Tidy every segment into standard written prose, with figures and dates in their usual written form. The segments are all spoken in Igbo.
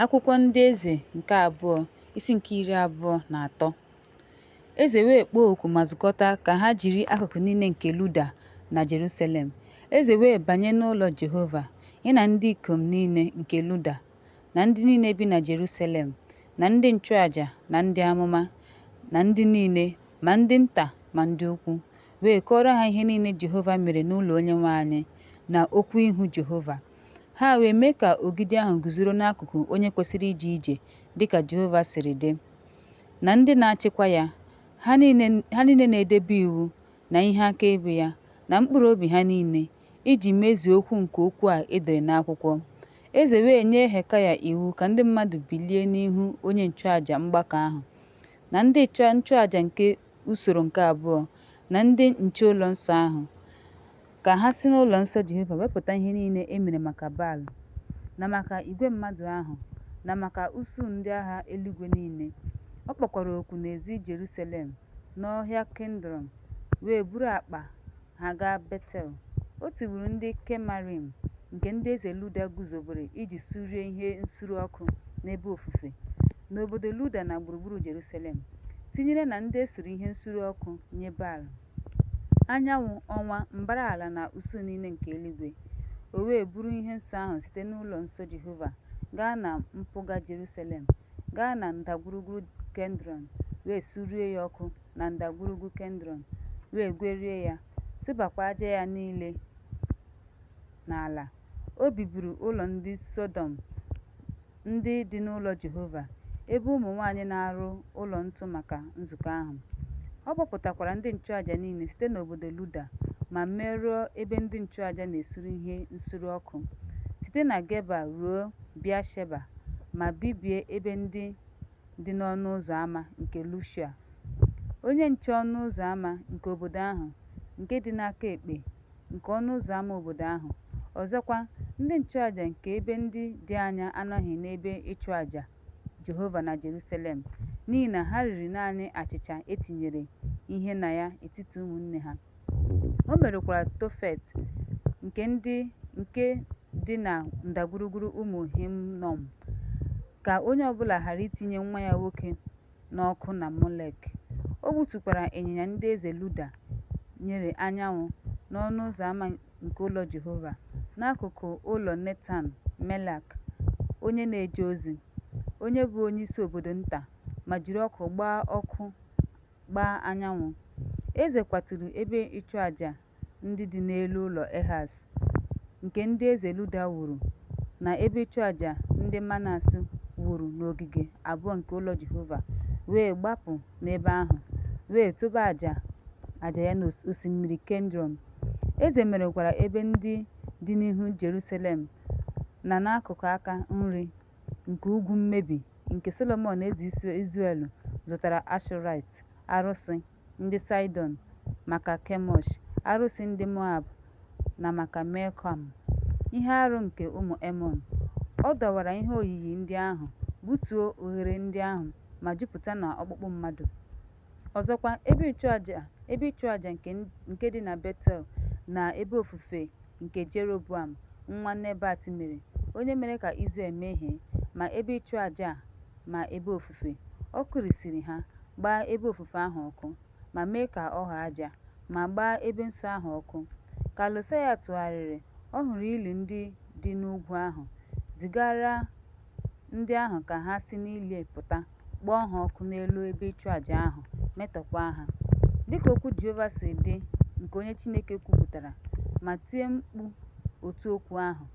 Akwụkwọ Ndị Eze nke Abụọ, isi nke 23. Eze wee kpọọ oku ma zukọta ka ha jiri akụkụ niile nke Juda na Jeruselem. Eze wee banye n'ụlọ Jehova, ya na ndị ikom niile nke Juda na ndị niile bi na Jeruselem na ndị nchụaja na ndị amụma na ndị niile, ma ndị nta ma ndị ukwu, wee kọọrọ ha ihe niile Jehova mere n'ụlọ Onyenwe anyị na okwu ihu Jehova. Ha wee mee ka ogidi ahụ guzoro n'akụkụ onye kwesịrị ije ije dị ka Jehova siri dị, na ndị na-achịkwa ya, ha niile na-edebe iwu na ihe akaebe ya na mkpụrụ obi ha niile, iji mezuo okwu nke okwu a e dere n'akwụkwọ. Eze wee nye Hilkaya iwu ka ndị mmadụ bilie n'ihu onye nchụaja mgbakọ ahụ, na ndị nchụaja nke usoro nke abụọ, na ndị nche ụlọ nsọ ahụ, ka ha si n'ụlọ nsọ Jehova wepụta ihe niile e mere maka Baal, na maka igwe mmadụ ahụ, na maka usuu ndị agha eluigwe niile. Ọ kpọkwara oku n'ezi Jeruselem, n'ọhịa Kidrọn, wee buru akpa ha gaa Betel. O tigburu ndị Zemaraim, nke ndị eze Juda guzobere iji suree ihe nsure ọkụ n'ebe ofufe, n'obodo Juda na gburugburu Jeruselem, tinyere na ndị e suru ihe nsure ọkụ nye Baal, anyanwụ, ọnwa, mbara ala na usuu niile nke eluigwe. O wee buru ihe nsọ ahụ site n'ụlọ nsọ Jehova gaa na mpụga Jeruselem gaa na ndagwurugwu Kidrọn wee suree ya ọkụ na ndagwurugwu Kidrọn, wee gwerie ya, tụbakwa aja ya niile n'ala. O bibiri ụlọ ndị Sọdọm ndị dị n'ụlọ Jehova, ebe ụmụ nwanyị na-arụ ụlọ ntu maka nzukọ ahụ. Ọ kpọpụtakwara ndị nchụaja niile site n'obodo Juda ma merụọ ebe ndị nchụaja na-esure ihe nsure ọkụ, site na Geba ruo Bia-sheba, ma bibie ebe ndị dị n'ọnụ ụzọ ámá nke Joshua, onye nche ọnụ ụzọ ámá nke obodo ahụ, nke dị n'aka ekpe nke ọnụ ụzọ ámá obodo ahụ. Ọzọkwa, ndị nchụaja nke ebe ndị dị anya anọghị n'ebe ịchụàjà Jehova na Jeruselem, n'ihi na ha riri naanị achịcha e tinyere ihe na ya n'etiti ụmụnne ha. O merụkwara Tofet nke dị na ndagwurugwu ụmụ Hinọm, ka onye ọ bụla ghara itinye nwa ya nwoke n'ọkụ na Molek. O gbutukwara ịnyịnya ndị eze Juda nyere anyanwụ n'ọnụ ụzọ ámá nke ụlọ Jehova, n'akụkụ ụlọ Netan-melek onye na-eje ozi, onye bụ onyeisi obodo nta, ma jiri ọkụ gbaa ọkụ gbaa anyanwụ. Eze kwaturu ebe ịchụaja ndị dị n'elu ụlọ Ehaz, nke ndị eze Juda wuru, na ebe ịchụaja ndị Manase wuru n'ogige abụọ nke ụlọ Jehova, wee gbapụ n'ebe ahụ, wee tụba aja aja ya n'osimiri Kidrọn. Eze merụkwara ebe ndị dị n'ihu Jeruselem na n'akụkụ aka nri nke ugwu mmebi, nke Sọlọmọn eze Izrel zụtara Ashtọret arụsị ndị Saịdọn, maka Kemọsh arụsị ndị Moab na maka Milkọm, ihe arụ nke ụmụ Amọn. Ọ dọwara ihe oyiyi ndị ahụ, gbutuo oghere ndị ahụ ma jupụta n'ọkpụkpụ mmadụ. Ọzọkwa, ebe ịchụàjà nke dị na Betel na ebe ofufe nke Jeroboam nwa Nebat mere, onye mere ka Izrel mehie, ma ebe ịchụàjà a ma ebe ofufe, ọ kụrisiri ha, gbaa ebe ofufe ahụ ọkụ, ma mee ka ọ ghọọ aja, ma gbaa ebe nsọ ahụ ọkụ. Ka Iosaịa tụgharịrị, ọ hụrụ ili ndị dị n'ugwu ahụ, zigara ndị ahụ ka ha si n'ili pụta, kpọọ ha ọkụ n'elu ebe ịchụàjà ahụ, metọọkwa ha, dị ka okwu Jehova si dị nke onye Chineke kwupụtara, ma tie mkpu otu okwu ahụ.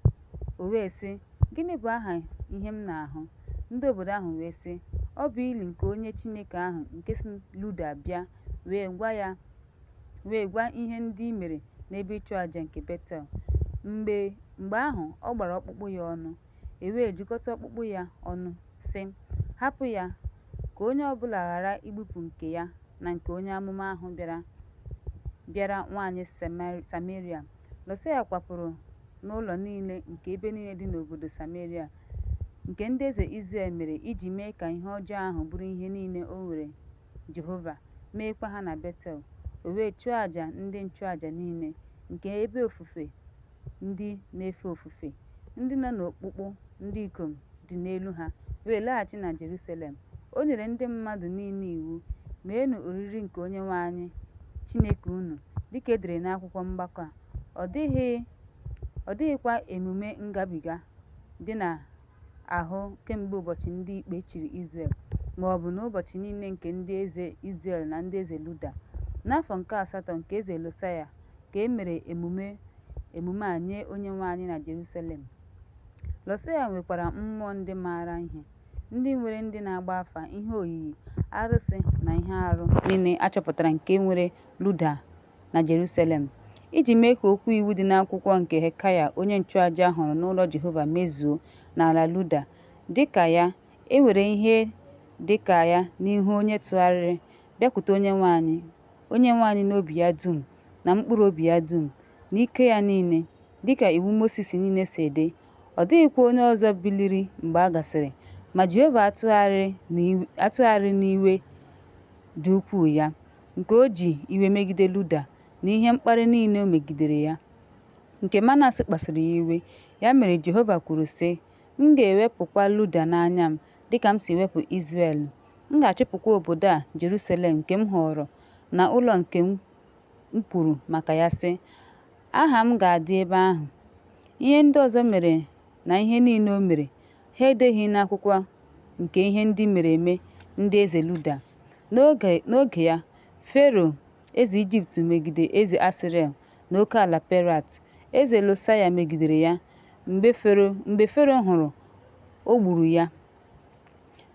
O wee sị, Gịnị bụ aha ihe m na-ahụ? Ndị obodo ahụ wee sị, Ọ bụ ili nke onye Chineke ahụ nke si Juda bịa wee gwa ihe ndị i mere n'ebe ịchụàjà nke Betel. Mgbe ahụ ọ gbara ọkpụkpụ ya ọnụ, e wee jikọta ọkpụkpụ ya ọnụ, sị, Hapụ ya, ka onye ọ bụla ghara igbupụ nke ya na nke onye amụma ahụ bịara nwanyị Sameria. Iosaịa kwapụrụ n'ụlọ niile nke ebe niile dị n'obodo Sameria, nke ndị eze Izrel mere iji mee ka ihe ọjọọ ahụ bụrụ ihe niile o were Jehova, meekwa ha na Betel. O wee chụọ àjà ndị nchụàjà niile nke ebe ofufe ndị na-efe ofufe, ndị nọ n'okpukpu ndị ikom dị n'elu ha wee laghachi na Jerusalem. O nyere ndị mmadụ niile iwu, Meenụ oriri nke Onyenwe anyị Chineke unu, dịka e dere n'akwụkwọ mgbakọ a. Ọ dịghịkwa emume ngabiga dị na-ahụ kemgbe ụbọchị ndị ikpe chịrị Izrel, maọbụ n'ụbọchị niile nke ndị eze Izrel na ndị eze Juda. N'afọ nke asatọ nke eze Josaya ka e mere emume a nye Onyenwe anyị na Jerusalem. Josaya nwekwara mmụọ ndị maara ihe, ndị nwere ndị na-agba afa, ihe oyiyi, arụsị na ihe arụ niile a chọpụtara nke nwere Juda na Jerusalem, iji mee ka okwu iwu dị n'akwụkwọ nke Hilkaya onye nchụaja hụrụ n'ụlọ Jehova mezuo n'ala Juda, dị ka ya, e nwere ihe dị ka ya n'ihu onye tụgharịrị bịakwute Onyenwe anyị Onyenwe anyị n'obi ya dum na mkpụrụobi ya dum, na ike ya niile, dịka iwu Mosis niile si dị, ọ dịghịkwa onye ọzọ biliri mgbe a gasịrị. Ma Jehova atụgharịghị n'iwe dị ukwuu ya, nke o ji iwe megide Juda, na ihe mkparị niile o megidere ya, nke Manase kpasuru ya iwe. Ya mere Jehova kwuru, sị, M ga-ewepụkwa Juda n'anya m, dịka m si wepụ Izrel, m ga-achụpụkwa obodo a Jerusalem nke m họọrọ, na ụlọ nke m kwuru maka ya sị, Aha m ga-adị ebe ahụ. Ihe ndị ọzọ mere na ihe niile o mere, ha edeghị n'akwụkwọ nke ihe ndị mere eme ndị eze Juda? N'oge ya, Fero eze Ijipt megide eze Asịrịa n'oke ala Perat. Eze Josaya megidere ya, mgbe Fero hụrụ, o gburu ya.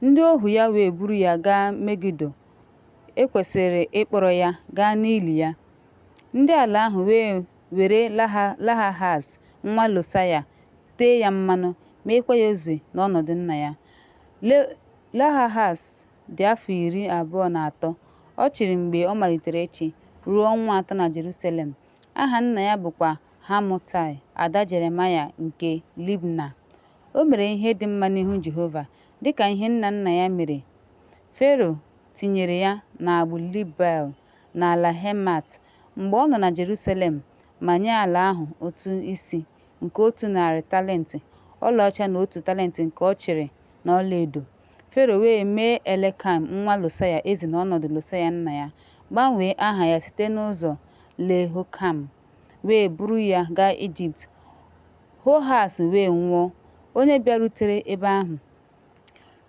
Ndị ohu ya wee buru ya gaa Megido, e kwesịrị ịkpọrọ ya gaa n'ili ya. Ndị ala ahụ wee were Lahahaz nwa Josaya tee ya mmanụ, meekwa ya eze n'ọnọdụ nna ya. Lahahaz dị afọ 23, ọ chịrị mgbe ọ malitere ịchị, ruo ọnwa 3 na Jerusalem. Aha nna ya bụkwa Hamutal, ada Jeremaya nke Libna. O mere ihe dị mma n'ihu Jehova, dịka ihe nna nna ya mere. Fero tinyere ya n'agbụ Ribla n'ala Hemat, mgbe ọ nọ na Jerusalem ma nye ala ahụ ụtụ isi nke 100 talenti ọlaọcha na otu talenti nke ọ chịrị n'ọlaedo. Fero wee mee Eliakim nwa Josaya eze n'ọnọdụ Josaya nna ya, gbanwee aha ya site n'ụzọ Jehoiakim, wee buru ya gaa Ijipt. Hoahaz wee nwụọ, onye bịarutere ebe ahụ.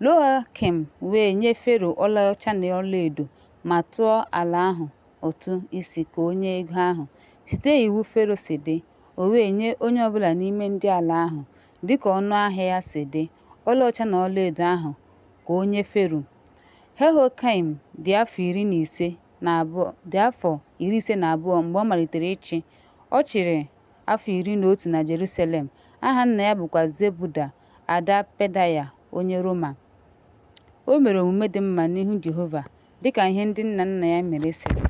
Jehoiakim wee nye Fero ọlaọcha na ọlaedo ma tụọ ala ahụ ụtụ isi ka o nye ego ahụ, site iwu Fero si dị. O wee nye onye ọbụla n'ime ndị ala ahụ, dịka ọnụ ahịa ya si dị, ọlaọcha na ọlaedo ahụ ka o nye Fero. Jehoiakim dị afọ 52 mgbe ọ malitere ịchị, ọ chịrị afọ 11 na Jerusalem. Aha nna ya bụkwa Zebuda, ada Pedaya onye Ruma. O mere omume dị mma n'ihu Jehova, dịka ihe ndị nna nna ya mere si dị.